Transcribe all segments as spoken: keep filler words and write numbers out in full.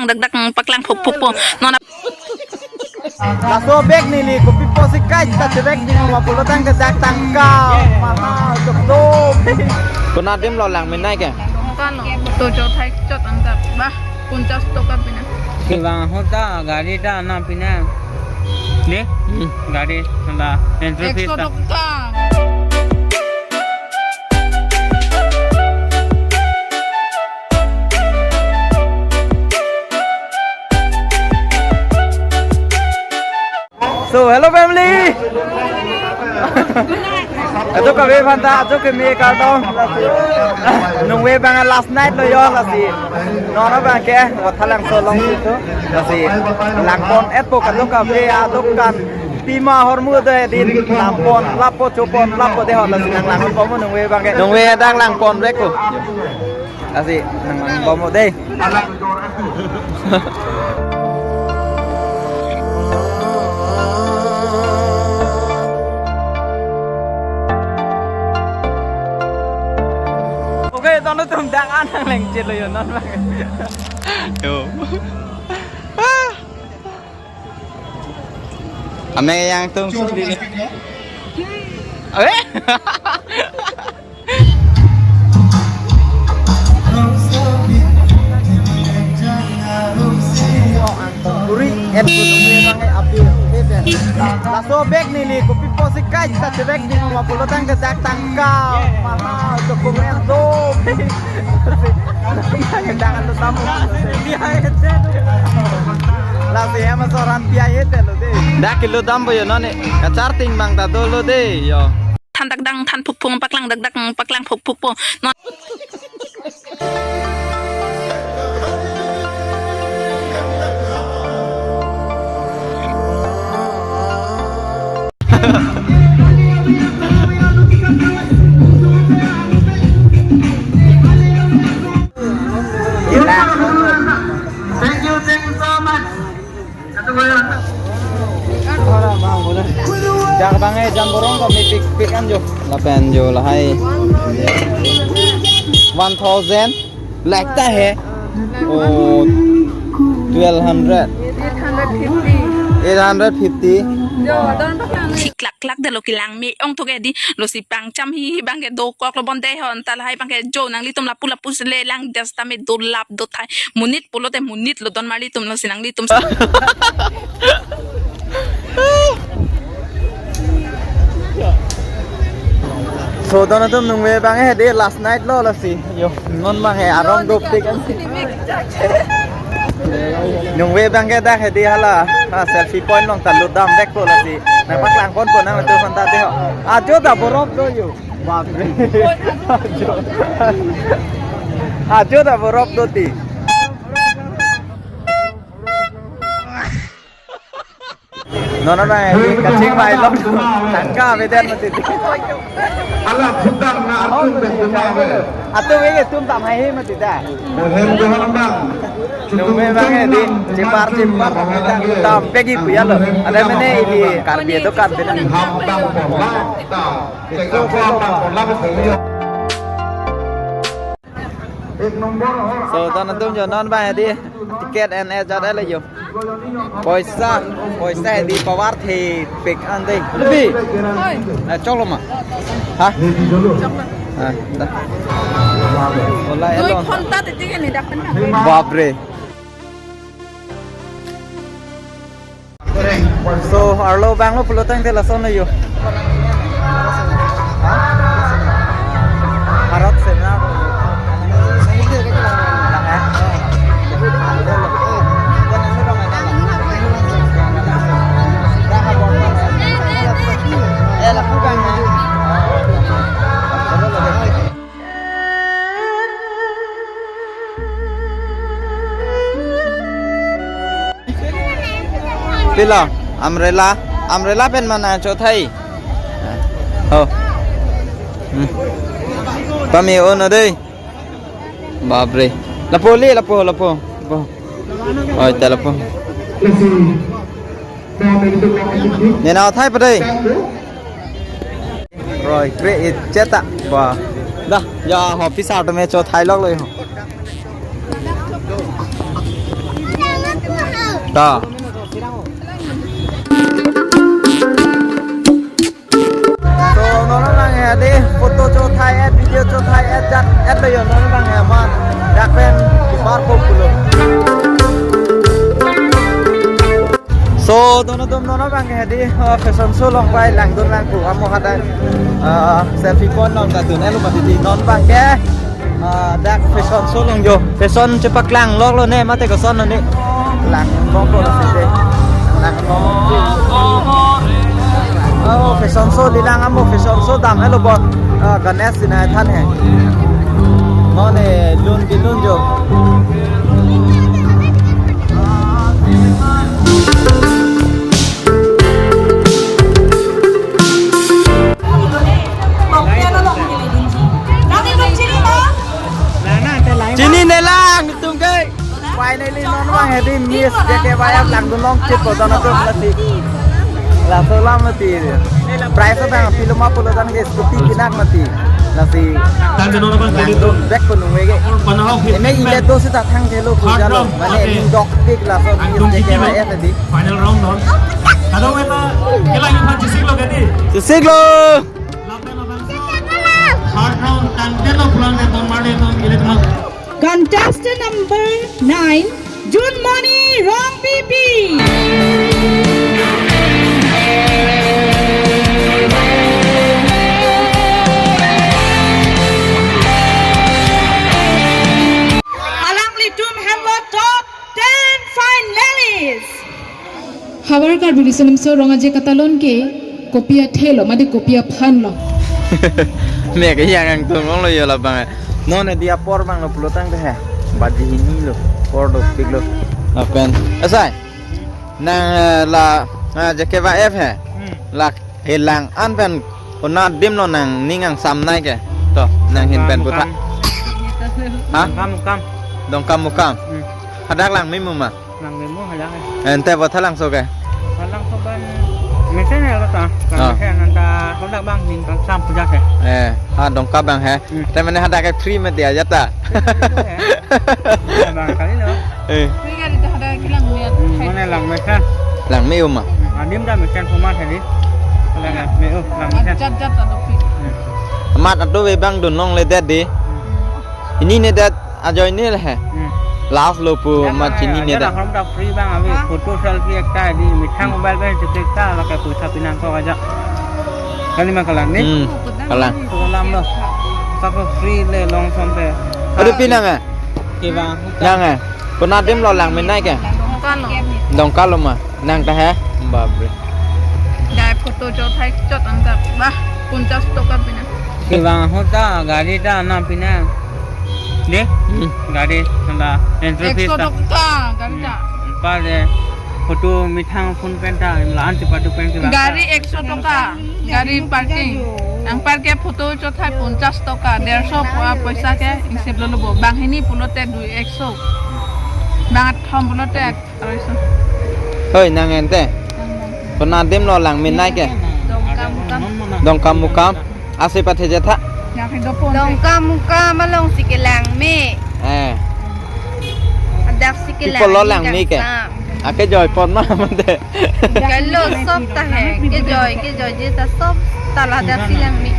Dak dak paklang phuk phuk po. Non laso bag neli kopi pusi kaita chevek di ma pulo tangte dak tangka. Maha dok dok. Konat adim lo lang menai ke? Kano, to jo thai chot anta. Bah, ponchas toka pina. Kevang ahut ta gari ta na pina. Ne? Hmm. Gari anta entry fees ekso ta. Toka. So, hello family. Ajo kave aphan ta, ajo keme kardom. Nungve abang last night lo yo lasi. Non abang ke, Vathalangso along situ. Lasi, langpon-et po kadokave adokan. Pima ahormu do din langpon, lapu chopon, lapu dei ho lasi nang lang pon mo nungve abang ke. Nungve adang langpon vek ko. Lasi nang lang pon mo dei. Okay, ton atum dak an nangleng chelo yo non abang. Yo. Ame yang tung sendiri. Eh? Uri, et gunung memang api, et, et. Laso bag neli kopi pusi kaita chevek di ma pulo tangte dak tangka. Maha dokumen do. Jangan lu tamu. Lasi hem asoran pia hete lo dei. Dak kilo dam bo yo noni. Kacharting bang ta dolo dei yo. Than dak dang than phuk phuk paklang dak dak paklang phuk phuk po. Non. Thank you, thank you so much. Dak bang eh jam borong ko mepik pik an jo. Lapen jo lahai. One thousand. Lagta hai. Oh, twelve hundred. Eight hundred fifty. Eight hundred fifty. Jo, don paklang. Chiklak klak delo kelang me-ong to ke di lo si pangcham hi hi bang ke dokok lo bon dei ho anta lahai bang ke jo nanglitum lapu lapu sele lang das tame dolap dothai monit pulote monit lo don marlitum lo si nanglitum. So don atum nungve bang eh dei last night lo lasi yo non bang eh arong dopik an si. Nungve bang ke dak hedi hala, ha, selfie point along ta lut dam vek po lasi. Nang paklang pon po nangtum aphan ta dei ho. Ajo ta borop do yo. Bapre. Ajo. Ajo ta borop do ti. Non non bang, kaching bai lo. Tangka beden mati. Ala khudang na atum bendema be. Atum ini atum tam hai mati ta. Bohem dohor bang. Nungve bang hedi, chepar chepar. Tam pegi puya lo. Ada mene ini Karbi itu Karbi na. Ham tam pola. Tam. Cek apa tam pola be. So, don atum jo non bang hedi ticket and ejat ele jo. Poisa, poisa hedi power the pick an dei. Lebih. Oi. Eh, choklo ma. Ha? Choklo. Ah, da. Bola dui elon. Ghonta titi ke ni dak pen na. Bapre. So, arlo bang lo pulo tangte lason lo yo. Bharat Sena. Eh, lapu bang. Pilo, umbrella, umbrella pen mana chothai. Oh. Hmm. Pame-o non dei. Bapre. Lapu le, lapu, lapu. Lapu. Oi, ta lapu. Nena thai pa dei. Roi, kre-et cheta. Ba. Da, ya officer to me chothai lok lo ho. Ta. So, non abang hedi photo chothai-et, video chothai-et, jat-et lo yo non abang he amat. Dak pen bar po pulo. So, dono dom non abang hedi, uh, fashion show along pai langdun lang pu amo hadak, uh, selfie point along ta dun-et lo mati di non abang ke. Ah, dak fashion show along yo. Fashion chepaklanglo ne mate koson lo ne. Langlonglo ne sete. Langlong. Oh, fashion show di lang amo fashion show dam-et lo bo. Ah, Ganesh Sinha than he. Non ne lun di lun yo. Chini ne lang itum ke. Finally non abang hedi Miss J K Y F langdun long chit po dono atum lasi. Laso alam mati. Prize abang pilo ma pulo tangte scooty pinak mati. Lasi. Tangte non abang hedi langdun back ko nung wege. Ene ile do seta thangthelo puja lo. Mane ning dokpik laso Miss J K Y F hedi. Final round non. Kadokave ta kelang iphan chesik lo ke di. Chesik lo. Lapen labangso third round tangte lo pulang de ton mar de ton ile ton. Contestant number nine, Junmoni Rongpipi. Alanglitum henlo top ten finalists. Havar Karbi Riso Nimso Rong Aje Katalon ke kopi athe lo, mate kopi aphan lo. Mek yang yang tung lo yo labang. Non hedi apor abang lo pulo tangte he. Baji hini lo, apor dopik lo. Lapen. Asai. Nang, eh, la, eh, J K Y F he. Hmm. La kelang an pen konat adim lo nangning angsam nai ke. To, nanghin pen putha. Ha? Dongkamukam. Dongkamukam. Hmm. Hadak langme mu ma? Langme mu hadak he. Ante putha langso ke? Langso ban mesen ya lo ta. Ah. Mesen anta hadak abang ning angsam puja ke. Eh, ha Dongka abang he. Hmm. Te mane hadak ke free mati aja ta. Free mati he. Abang kali lo. Eh. Free kali ta hadak ke langme. Hmm, mane langme kan. Langme u ma? Hmm, adim ta mesen puma tadi. Langme u, langme kan. Jat jat ta dopik. Hmm. Amat atu be abang dun longledet di. Hmm. Ini ne det ajoine le he. Hmm. Last lo pu. Ya, ma chini ya, ne ya, det. Hom ta free abang abi. Hah? Photo selfie ekta di mithang mobile pen chute ekta lake poisa pinangkok aja. Kali ma kalang ni? Hmm, kalang. Kalang lo. Sabo free le long som pe. Adu pinang eh? Kevang. Nang eh? Konat adim lo langme nai ke? Dongka lo. Dongka lo ma? Nang ta he? Babre. Dai photo chothai chot anta. Bah, ponchas toka pina. Kevang ahut ta, gari ta na pina. De? Hmm. Gari anta entry fees ekso ta. Toka, gari ta. Hmm. Par de. Photo mithang phone pen ta, la-an chepadu pen ke bang. Gari ekso toka, gari parking. Nang park ke photo chothai ponchas toka, derso po-, poisa ke ingsip lo lo bo. Banghini pulote dui ekso. Bangthom pulote aroiso. Hoi, nang ante. Konat adim lo langme nai ke? Dongkamukam. Dongkamukam. Ase pathe je tha. Dongkamukam along si kelangme. Eh. Hadak si kelangme. Pi pulo langme ke? Kangsam. Ake joy pon ma mate. Kalo sob ta he. Kejoi, kejoi je ta sob ta la hadak si langme.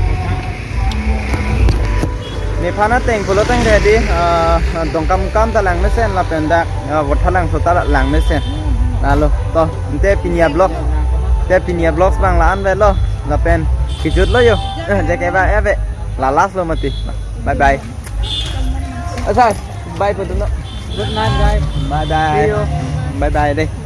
Nephan ateng pulo tangte di, ah, Dongkamukam ta langmesen lapen dak, ah, Vothatlangso ta langmesen. Lalo, to, ante pini a-vlog. Te pini a-vlogs abang la-an avelo. Lapen kejut lo yo. Eh, J K Y F ave. La last lo mati. Bye bye. Asai, bye po dun non. Good night, guys. Bye bye. See you. Bye bye de.